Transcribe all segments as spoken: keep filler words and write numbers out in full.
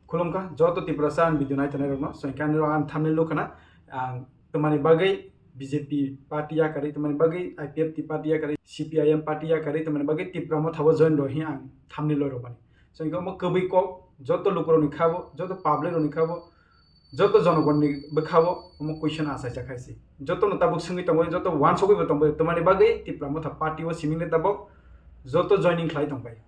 Khulumkha joto Tiprasa ang video nai tongnai rokno. So, hingke ani rok ang thumbnail nukha na, ang tamani bagwi B J P party yakarwi, tamani bagwi I P F T party yakarwi, C P I M party yakarwi, tamani bagwi Tipra Motha bo join rw hi ang thumbnail rw rwmani. So, hingke omo kwbwi kok joto lukurokni khabo, joto public rokni khabo, joto jonogonni bwkhao omo question achaijak hai se. Jotono tabuk swngwi tongbai, joto uansugwi bo tongbai, tamani bagwi Tipra Motha party o simingni tabuk joto joining khlai tongbai.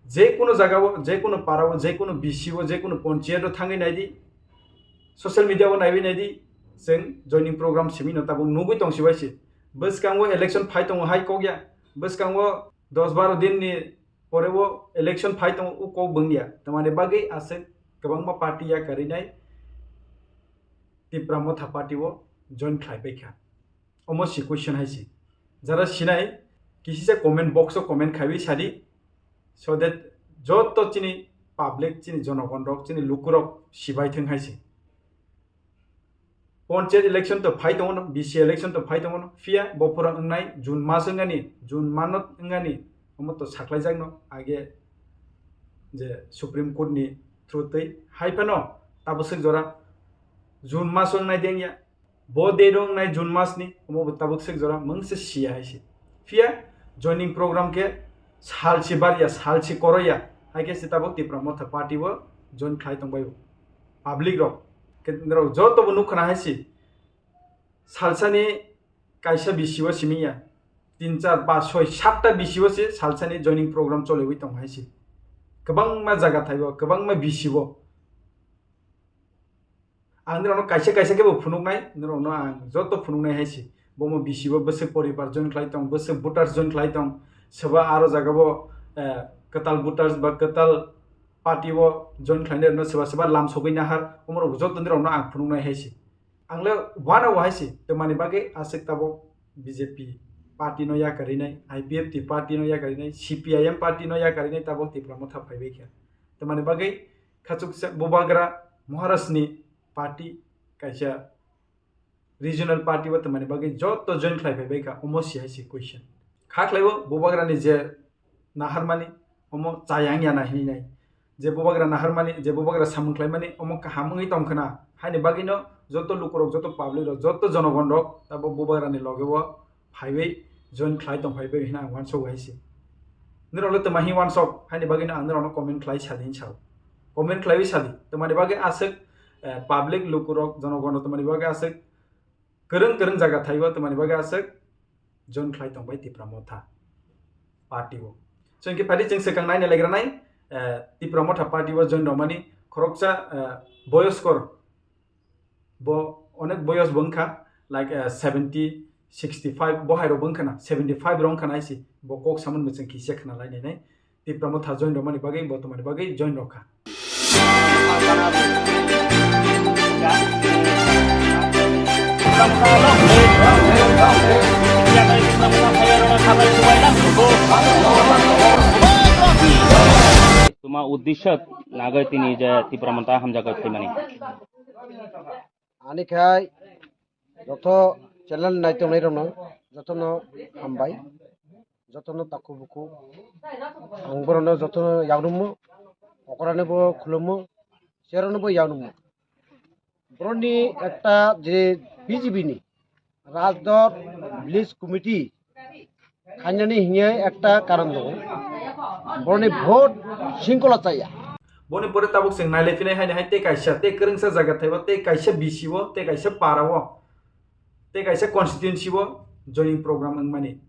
Je kuno jagao, je kuno parao, je kuno B C o, je kuno ponchayat o thangwi naidi, social media o naiwi naidi, chwng joining program simino tabuk nugwi tongsibai se. Bwskango election phai tongo hai kokya, bwskango dos baro din ni pore o election phai tongo, o kok bwngya. Tamani bagwi aswk kwbangma party yakarwi nai Tipra Motha party o join khlai bai kha. Omo si question hai si. Jara sinai, kisisa comment box o comment khaiwi sadi, so that joto chini public, chini jonogon rok, chini lukurok sibai thwng hai si. Ponchayat election to phai tongo no, B C election to phai tongo no, phiya bophoro wngnai June mas wngani, June mano wngani, omo to saklaijak no, age je Supreme Court ni through twi hai phano tabuk swk jora June mas wngnai dengya, bo date wngnai June mas ni, omo bo tabuk swk jora mungse siya hai se. Phiya joining program khe salsi barya, salsi koroya, hai khe se tabuk Tipra Motha party o join khlai tongbai o. Public rok, ke-, rok joto bo nukha na hai se. Salsani kaisa B C o simi ya. Tin, char, pas, soi, satta B C o se salsani joining program choliwi tong hai se. Kwbangma jaga thaibo, kwbangma B C o. Ang norokno kaisa kaisa khe bo phunuknai, norokno ang joto phunuknai hai se. Bomo B C o bwswk poribar join khlai tong, bwswk voters join khlai tong, soba aro jaga bo, eh, kwtal voters ba kwtal party o join khlainai rokno soba soba lam sogwi nahar, omorok joto norokno ang phunuknai hai se. Ang le uanao hai se, tamani bagwi aswk tabuk B J P party no yakarwi nai, I P F T party no yakarwi nai, C P I M party no yakarwi nai tabuk Tipra Motha phaibai kha. Tamani bagwi khachuksa Bubagra Maharaj ni party kaisa regional party o tamani bagwi joto join khlai phaibai kha, omo si hai se question. Kha khlai o Bubagra ni je naharmani, omo chayang ya na hinwi nai. Je Bubagra naharmani, je Bubagra samung khlaimani, omo kaham wngwi tong khna. Haini bagwino joto lukurok, joto public rok, joto jonogon rok abo Bubagra ni loge o phaiwi join khlai tong phaibai hwnwi ang uansugo hai se. Norok le twma hi uansuk, haini bagwino ang norokno comment khlai sadi hinwi sao. Comment khlaiwi sadi, twmani bagwi aswk, eh, public lukurok, jonogon rok twmani bagwi aswk kwrwng kwrwng jaga thaio, twmani bagwi aswk join khlai tongbai Tipra Motha party o. So, hwnkhe phaidi chwng swkang naina laigra nai, eh, Tipra Motha party o join rwmani khoroksa, eh, boyoskor, bo onek boyos bo wngkha, like, eh, seventy, sixty five bo hai rok bo wngkha na, seventy five rok wngkha na hai se, bo kok samani bo chwng kisa khna lai nai nai. Tipra Motha join rwmani bagwi, bo twmani bagwi join rwkha. Tuma uddisho nagai tini je Tipra Motha hamjago khaimani. Ani khai joto channel nai tongnai rokno jotono hambai, jotono takhuk bukhuk. Ang borokno jotono yakrwngmo, okorano bo khulummo, cherokno bo yakrwngmo. Borokni ekta je B J P ni Rajdor Village Committee khainani hinwi ekta karon tongo. Borokni vote singkola chaya. Boni pore tabuk chwng nailai phinai haini hai tei kaisa, tei kwrwngsa jaga thaibo, tei kaisa B C o, tei kaisa para o, tei kaisa constituency o joining program wngmani.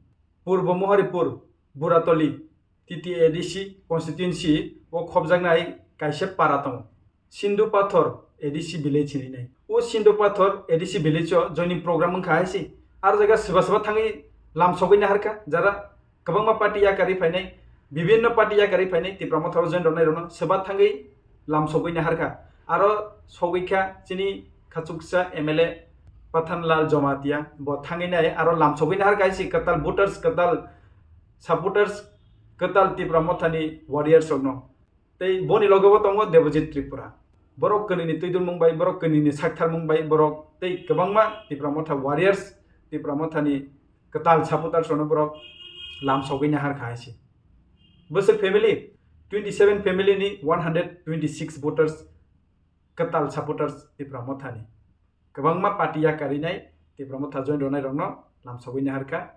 Purbo Mohoripur, Buratoli, T T A D C constituency o khopjaknai kaisa para tongo. Sindhu Pathor A D C village hinwi nai. O Sindhu Pathor A D C village o joining program wngkha hai se. Aro jaga swba swba thangwi lam sogwi naharkha, jara kwbangma party yakarwi phainai, bibinno party yakarwi phainai, Tipra Motha o join rwnai rokno swba thangwi lam sogwi naharkha. Aro sogwi kha chini khachuksa M L A Pathanlal Jamatia, bo thangwi nai aro lam sogwi naharkha hai se kwtal voters, kwtal supporters, kwtal Tipra Mothani warriors rokno. Tei boni loge bo tongo Debojit Tripura. Borok kwnwini twidulmung bai, borok kwnwini saktharmung bai, borok tei kwbangma Tipra Motha warriors, Tipra Mothani kwtal supporters rokno borok lam sogwi naharkha hai se. Bwswk family twenty seven family ni one hundred twenty six voters, kwtal supporters Tipra Mothani. Kwbangma party yakarinai Tipra Motha join rwnairokno lamsogwi naharkha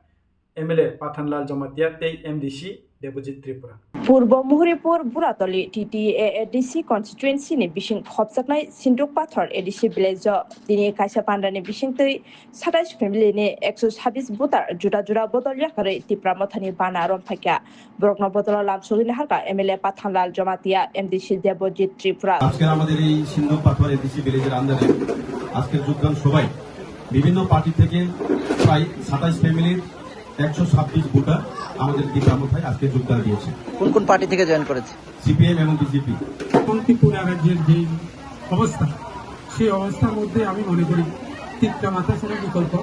M L A Pathanlal Jamatia tei M D C Debojit Tripura. Purbo Muhuripur Buratoli T T A A D C constituency ni bising khopjaknai Sinduk Pathor A D C village o tini kaisa pandani bisingtwi satais family ni ekso sabis voter juda juda bodol yakarwi Tipra Mothani bana romphakya. Borokno bodolo lamsogwi naharkha M L A Pathanlal Jamatia, M D C Debojit Tripura. আজকের আমাদের এই সিন্ধু পাথর এডিসি ভিলেজের আন্ডারে আজকের যোগদান সভায় বিভিন্ন পার্টি থেকে প্রায় সাতাইশ ফ্যামিলির একশো ছাব্বিশ ভোটার আমাদের টিপ্রা মথায় আজকে যোগদান দিয়েছে। কোন কোন পার্টি থেকে জয়েন করেছে? সিপিএম এবং বিজেপি। এখন ত্রিপুরা রাজ্যের যে অবস্থা, সেই অবস্থার মধ্যে আমি মনে করি টিপ্রা মথা ছাড়া বিকল্প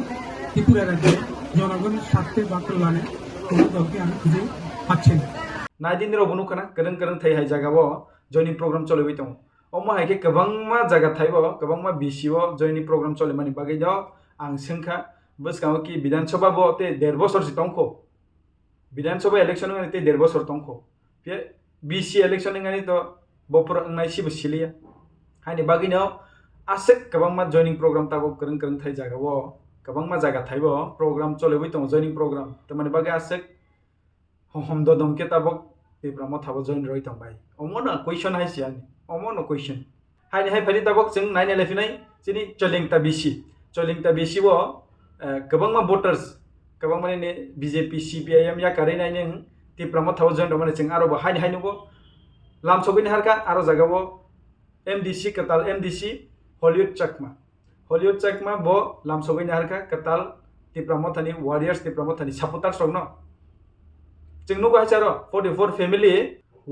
ত্রিপুরা রাজ্যে জনগণের স্বার্থে বা কল্যাণে কোনো দলকে আমি খুঁজে পাচ্ছি না। Naidi nirok bo nukha na, kwrwng kwrwng thai hai jaga o joining program choliwi tongo. Omo hai khe kwbangma jaga thai bo, kwbangma B C o joining program cholimani bagwi no ang swngkha, bwskango ki Bidhan Sabha bo tei der bosor se tongkho. Bidhan Sabha election wngmani tei der bosor tongkho. Phiya B C election wngmani to bophor wngnai sibo siliya. Haini bagwino aswk kwbangma joining program tabuk kwrwng kwrwng thai jaga o, kwbangma jaga thaibo program choliwi tongo, joining program. Tamani bagwi aswk hohom dodom khe tabuk Tipra Motha bo join rwi tong bai. Omo no question hai si ani. Omo no question. Haini hai phai tabuk chwng naina lephinai chini Cholingta B C. Cholingta B C o, eh, kwbangma voters, kwbangma nini B J P, C P I M yakarwi nai nung Tipra Motha o join rwmani chwng aro bo haini hai nukgo. Lamsogwi naharkha aro jaga o M D C kwtal M D C Hollywood Chakma. Hollywood Chakma bo lamsogwi naharkha kwtal Tipra Mothani warriors, Tipra Mothani supporters rokno. Chwng nukgo hai charo forty four family,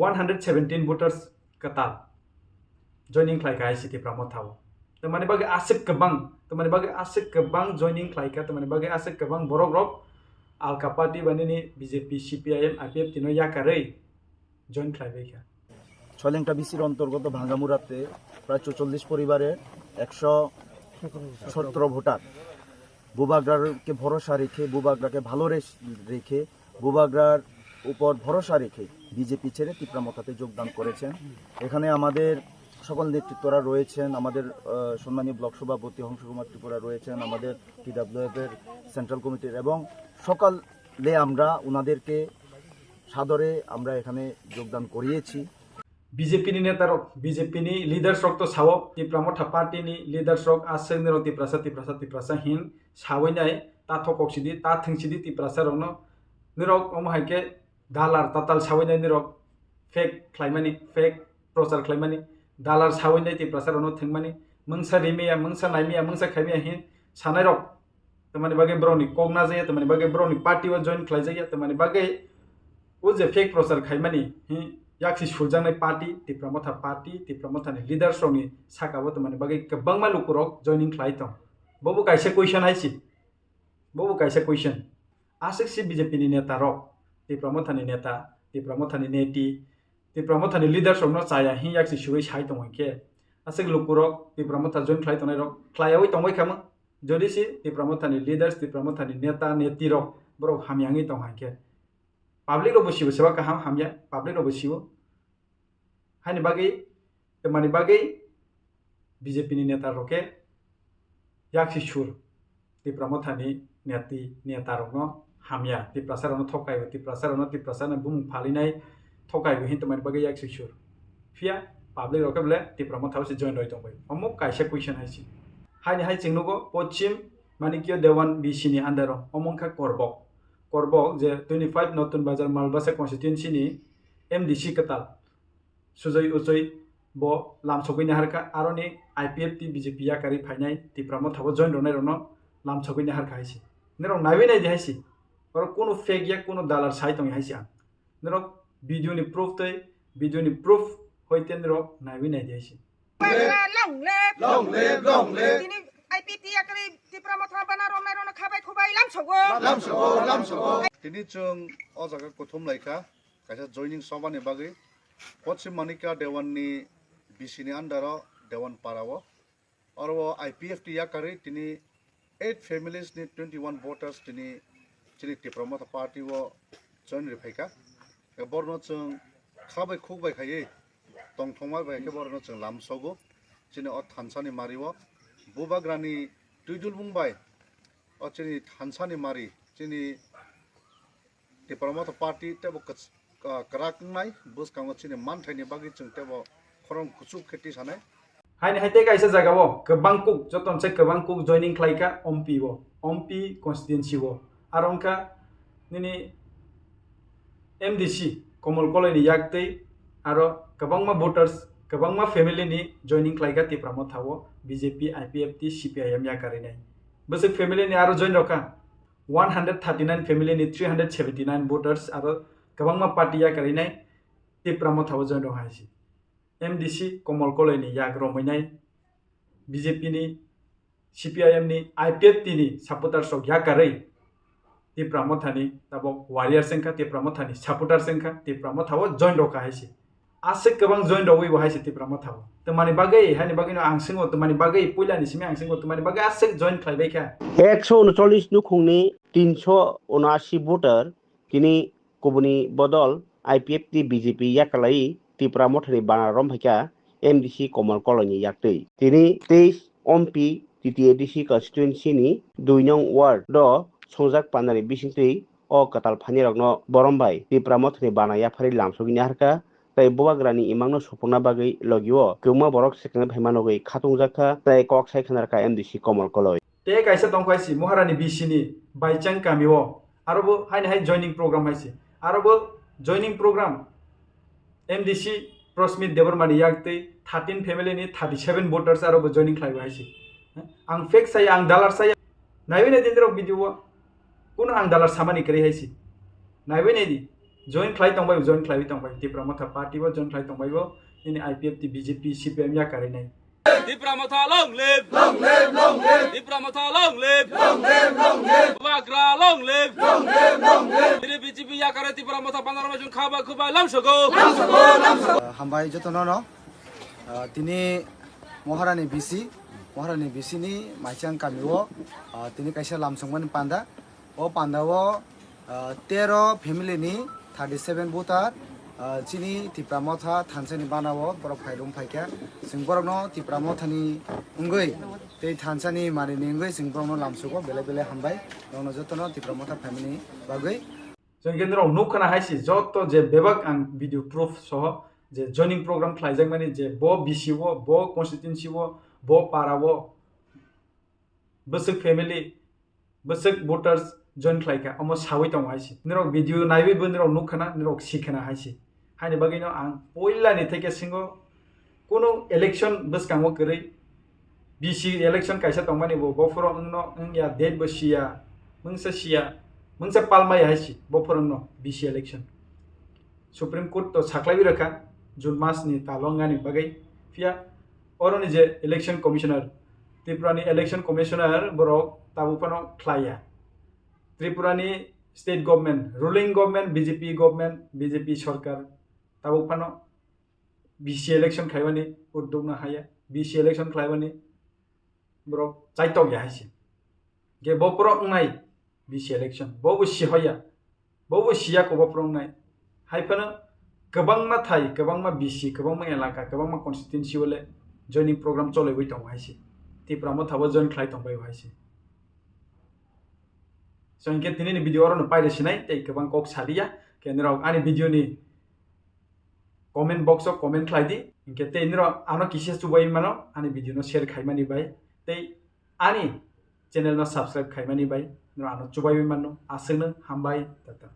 one hundred seventeen voters kwtal joining khlai kha hai si Tipra Motha o. Tamani bagwi aswk kwbang, tamani bagwi aswk kwbang joining khlai kha, tamani bagwi aswk kwbang borok rok alka party ba nini B J P, C P I M, I P F T no yakarwi join khlai bai kha. ছয় লেংটা বিসির অন্তর্গত ভাঙ্গামুড়াতে প্রায় চৌচল্লিশ পরিবারে একশো সতেরো ভোটার বুবাগ্রাকে ভরসা রেখে, বুবাগ্রাকে ভালো রেস-, রেখে, বুবাগ্রার উপর ভরসা রেখে বিজেপি ছেড়ে তিপ্রা মথাতে যোগদান করেছেন। এখানে আমাদের সকল নেতৃত্বরা রয়েছেন, আমাদের, আহ, সম্মানীয় ব্লক সভাপতি হংস কুমার ত্রিপুরা রয়েছেন, আমাদের টিডাব্লিউএফ এর সেন্ট্রাল কমিটির এবং সকালে আমরা ওনাদেরকে সাদরে আমরা এখানে যোগদান করিয়েছি। B J P ni neta rok, B J P ni leaders rok to sao, Tipra Motha party ni leaders rok aswk nirok Tiprasa, Tiprasa, Tiprasa hin sawi nai, ta thokok sidi, ta thwng sidi Tiprasa rokno. Nirok omo hai khe dalar tatal sawi nai nirok fake khlaimani, fake prochar khlaimani, dalar sawi nai Tiprasa rokno thwngmani, mungsa rimiya, mungsa naimiya, mungsa khaimiya hin sanai rok. Tamani bagwi borokni kok najaya, tamani bagwi borokni party o join khlaijakya, tamani bagwi o je fake prochar khaimani, hi, yaksi suljaknai party, Tipra Motha party, Tipra Mothani leaders rokni saka o tamani bagwi kwbangma lukurok joining khlai tong. Bobo kaisa question hai si. Bobo kaisa question. Aswk si B J P ni neta rok, Tipra Mothani neta, Tipra Mothani neti, Tipra Mothani leaders rokno chaya hi yaksi sugwi sai tong hwn khe, aswk lukurok Tipra Motha join khlai tongnai rok khlaiyawi tongwi khamung. Jodi si Tipra Mothani leaders, Tipra Mothani neta, neti rok borok hamya wngwi tong hai khe, public rok bo sibo seba kaham hamya, public rok bo sibo. Haini bagwi, tamani bagwi B J P ni neta rok khe yaksi sur Tipra Mothani neti, neta rokno hamya, Tiprasa rokno thokai bo, Tiprasa rokno, Tiprasa ni bumung phalinai thokai bo hin tamani bagwi yaksi sur. Phiya public rok khe bole Tipra Motha o se join roi tong bai. Omo kaisa question hai si. Haini hai chwng nugo Pochim Manikya Dewan B C ni under o, omo wngkha Korbok. Korbok je twenty five Notun Bazar Malbasa constituency ni M D C kwtal. Sujoi uchoi bo lamsogwi naharkha, aroni I P F T B J P yakarwi phainai Tipra Motha bo join rwnai rokno lamsogwi naharkha hai si. Norok naiwi naidi hai si. Oro kunu fake ya, kunu dalar sai tongya hai si ang. Norok video ni proof tei video ni proof hoite norok naiwi naidi hai si. Long live! Long live! Long live! Tini I P T yakarwi Tipra Motha bana romnai rokno khabai khubai lamsogo. Lamsogo, lamsogo. Tini chwng o jaga kuthum laikha. Kaisa joining sobha ni bagwi Pochim Manikya Dewan ni B C ni under o Dewan para o. Oro o I P F T yakarwi tini eight families ni twenty one voters tini chini Tipra Motha party o join rwi phaikha. Borno chwng Kha bai khuk bai khaiwi tongthokma bai khe borokno chwng lamsogo. Chini o thansa ni mari o bubagra ni twidulbung bai o chini thansa ni mari chini Tipra Motha Party teibo kwch-, ah, kwrak wngnai, bwskango chini manthaini bagwi chwng teibo khorang kuchuk khe tisanai. Haini hai tei kaisa jagao kwbang kuk, jotono se kwbang kuk joining khlaikha Ompi o, Ompi constituency o. Aro wngkha nini M D C Komol Koloi ni yak tei aro kwbangma voters, kwbangma family ni joining khlaikha Tipra Motha o B J P, I P F T, C P I M yakarwi nai. Bwswk family ni aro join rwkha. One hundred thirty nine family ni three hundred seventy nine voters aro kwbangma party yakarwi nai Tipra Motha o join rok hai se. M D C Komol Koloi ni yak romwi nai B J P ni, C P I M ni, I P F T ni supporters rok yakarwi Tipra Motha ni tabok warrior se wngkha, Tipra Motha ni supporter se wngkha, Tipra Motha o join rok hai se. Aswk kwbang join rogwi bo hai se Tipra Motha o. Twmani bagwi, hani bagwi no ang swngo, twmani bagwi puila ni simi ang swngo, twmani bagwi aswk join khlai bai kha. Ekso uncholish nukhung ni tinso unasi voter tini kubuni bodol I P F T B J P yakalai Tipra Motha ni bana rom phaikha M D C Komol Koloi ni yaktwi. Tini teis Ompi T T A D C constituency ni dui nong ward o songjak pandani bisingtwi o kwtal phainai rokno borom bai Tipra Motha ni bana yaphari lamsogwi naharkha. Tei bubagrani imangno supungna bagwi logio kwbangma borok swkangwi phaima nugwi khatungjak kha tei kok sai khna rwkha M D C Komol Koloi. Tei kaisa tongkhai si Moharani B C ni Baichang kamio aro bo haini hai joining program hai si. Aro bo joining program M D C Prosmit Debbarma ni yak tei thirteen family ni thirty seven voters aro bo joining khlai bo hai si. Ang fake saya, ang dalar saya. Naiwi nai din rok video o. Kuno ang dalar samani kwrwi hai si. Naiwi nai di. Join khlai tongbai, join khlaiwi tongbai. Tipra Motha Party bo join khlai tongbai bo. Nini I P F T, B J P, C P M yakarwi nai. Tipra Motha long live! Long live, long live! Tipra Motha long live! Long live, long live! Bubagra long live! Long live, long live! Bini B J P yakarwi Tipra Motha bana rok chwng kha bai khuk bai lamsogo. Lamsogo, lamsogo. Hambai jotono no. Ah, tini Moharani B C, Moharani B C ni Maichang kamio, ah, tini kaisa lamsongmani panda. O panda o, ah, tero family ni thirty seven voter, ah, chini Tipra Motha thansa ni bana o borok phai rom phaikha. Chwng borokno Tipra Motha ni wngwi tei thansa ni mari ni wngwi chwng borokno lamsogo belai belai hambai. Borokno jotono Tipra Motha family ni bagwi. Chwng khe norok nuk khna hai se joto je bebak ang video proof soho je joining program khlaijakmani je bo B C o, bo constituency o, bo para o bwswk family, bwswk voters join khlaikha, omo sawi tongo hai se. Norok video naiwi bo norok nuk khna, norok si khna hai se. Haini bagwino ang poilani theke singo Kunu election bwskango kwrwi, B C election kaisa tongmani bo, bophoro wngno wngya date bo siya, mungsa siya, mungsa palmaya hai si bophoro wngno B C election. Supreme Court to saklaiwi rwkha June mas ni talo wngani bagwi. Phiya oroni je election commissioner, Tripura ni election commissioner borok tabuk phano khlaiya. Tripura ni state government, ruling government, B J P government, B J P sorkar tabuk phano B C election khlaimani uddog no haya, B C election khlaimani borok chaitok ya hai se. Ge bophoro wngnai B C election, bo bo si hoya, bo bo siya ko bophoro wngnai. Hai phano kwbangma thai, kwbangma B C, kwbangma elaka, kwbangma constituency o le joining program cholaiwi tongo hai se. Tipra Motha bo join khlai tongbai hai se. So, hinkhe tini ni video oro no paida sinai, tei kwbang kok saliya, khe norok ani video ni comment box o comment khlai di, hinkhe tei norok ano kisa chubai mano, ani video no share khaimani bai, tei ani channel no subscribe khaimani bai, norok ano chubai mano, aswkno hambai, tata.